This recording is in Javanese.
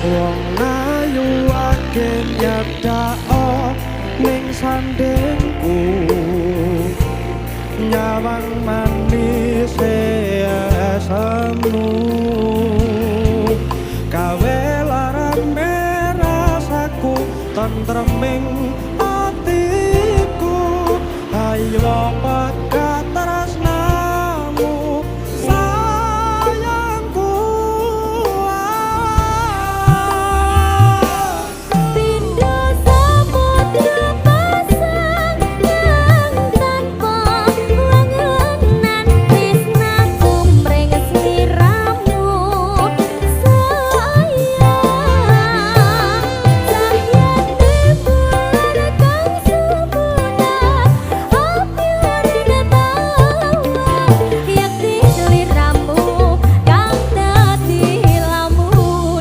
Wong ayu ake nyedako ning sandingku, nyawang manis esemu gawe larane rasaku, tentreming atiku. Ayo.